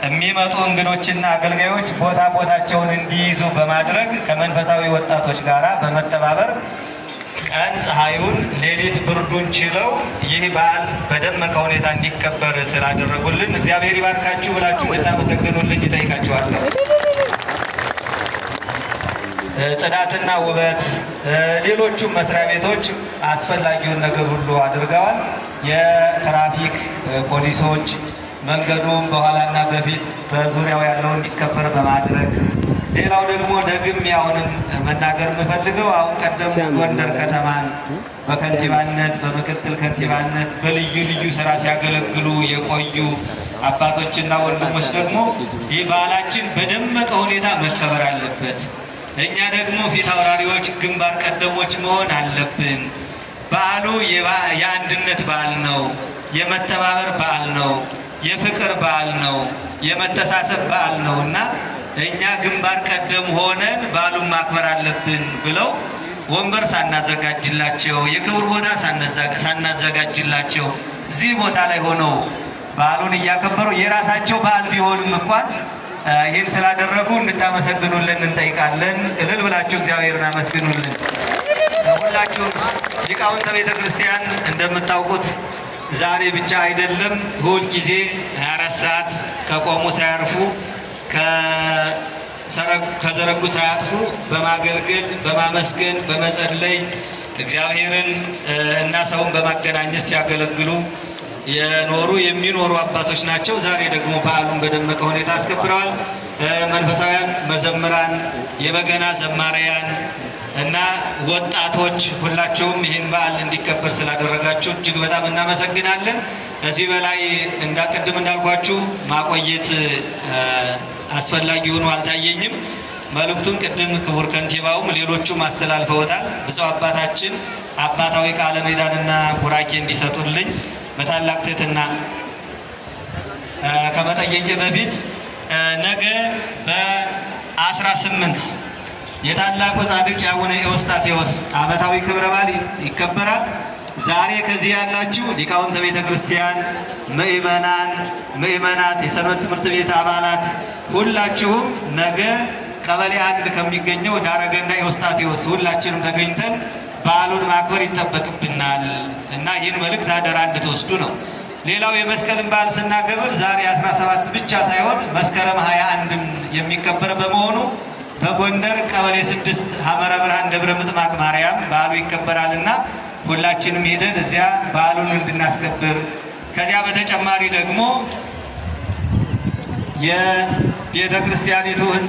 የሚመጡ እንግዶችና አገልጋዮች ቦታ ቦታቸውን እንዲይዙ በማድረግ ከመንፈሳዊ ወጣቶች ጋር በመተባበር ቀን ፀሐዩን ሌሊት ብርዱን ችለው ይህ በዓል በደመቀ ሁኔታ እንዲከበር ስላደረጉልን እግዚአብሔር ይባርካችሁ ብላችሁ እንድታመሰግኑልኝ እጠይቃችኋለሁ። ጽዳትና ውበት፣ ሌሎቹም መስሪያ ቤቶች አስፈላጊውን ነገር ሁሉ አድርገዋል። የትራፊክ ፖሊሶች መንገዱን በኋላና በፊት በዙሪያው ያለው እንዲከበር በማድረግ፣ ሌላው ደግሞ ደግሜ አሁንም መናገር የምፈልገው አሁን ቀደም ጎንደር ከተማን በከንቲባነት፣ በምክትል ከንቲባነት በልዩ ልዩ ስራ ሲያገለግሉ የቆዩ አባቶችና ወንድሞች ደግሞ ይህ በዓላችን በደመቀ ሁኔታ መከበር አለበት። እኛ ደግሞ ፊት አውራሪዎች፣ ግንባር ቀደሞች መሆን አለብን። በዓሉ የአንድነት በዓል ነው። የመተባበር በዓል ነው። የፍቅር በዓል ነው። የመተሳሰብ በዓል ነው እና እኛ ግንባር ቀደም ሆነን በዓሉን ማክበር አለብን ብለው ወንበር ሳናዘጋጅላቸው፣ የክብር ቦታ ሳናዘጋጅላቸው እዚህ ቦታ ላይ ሆነው በዓሉን እያከበሩ፣ የራሳቸው በዓል ቢሆንም እንኳን ይህን ስላደረጉ እንድታመሰግኑልን እንጠይቃለን። እልል ብላችሁ እግዚአብሔርን አመስግኑልን። ሁላችሁም ሊቃውንተ ቤተ ክርስቲያን እንደምታውቁት ዛሬ ብቻ አይደለም፣ ሁል ጊዜ 24 ሰዓት ከቆሙ ሳያርፉ፣ ከዘረጉ ሳያጥፉ በማገልገል፣ በማመስገን፣ በመጸለይ፣ እግዚአብሔርን እና ሰውን በማገናኘት ሲያገለግሉ የኖሩ፣ የሚኖሩ አባቶች ናቸው። ዛሬ ደግሞ በዓሉን በደመቀ ሁኔታ አስከብረዋል። መንፈሳውያን መዘምራን፣ የበገና ዘማሪያን እና ወጣቶች ሁላችሁም ይህን በዓል እንዲከበር ስላደረጋችሁ እጅግ በጣም እናመሰግናለን። ከዚህ በላይ እንዳቅድም እንዳልኳችሁ ማቆየት አስፈላጊ ሆኖ አልታየኝም። መልእክቱን ቅድም ክቡር ከንቲባውም ሌሎቹም አስተላልፈውታል። ብፁዕ አባታችን አባታዊ ቃለ ምዕዳንና ቡራኬ እንዲሰጡልኝ በታላቅ ትህትና ከመጠየቄ በፊት ነገ በ18 የታላቁ ጻድቅ የአቡነ ኤዎስጣቴዎስ ዓመታዊ ክብረ በዓል ይከበራል። ዛሬ ከዚህ ያላችሁ ሊቃውንተ ቤተ ክርስቲያን፣ ምእመናን፣ ምእመናት፣ የሰንበት ትምህርት ቤት አባላት ሁላችሁም ነገ ቀበሌ 1 ከሚገኘው ዳረገና ኤዎስጣቴዎስ ሁላችንም ተገኝተን በዓሉን ማክበር ይጠበቅብናል እና ይህን መልእክት አደራ እንድትወስዱ ነው። ሌላው የመስቀልን በዓል ስናከብር ዛሬ 17 ብቻ ሳይሆን መስከረም 21ም የሚከበር በመሆኑ በጎንደር ቀበሌ 6 ሐመረ ብርሃን ደብረ ምጥማቅ ማርያም በዓሉ ይከበራልና ሁላችንም ሄደን እዚያ በዓሉን እንድናስከብር፣ ከዚያ በተጨማሪ ደግሞ የቤተ ክርስቲያኒቱ ህንፃ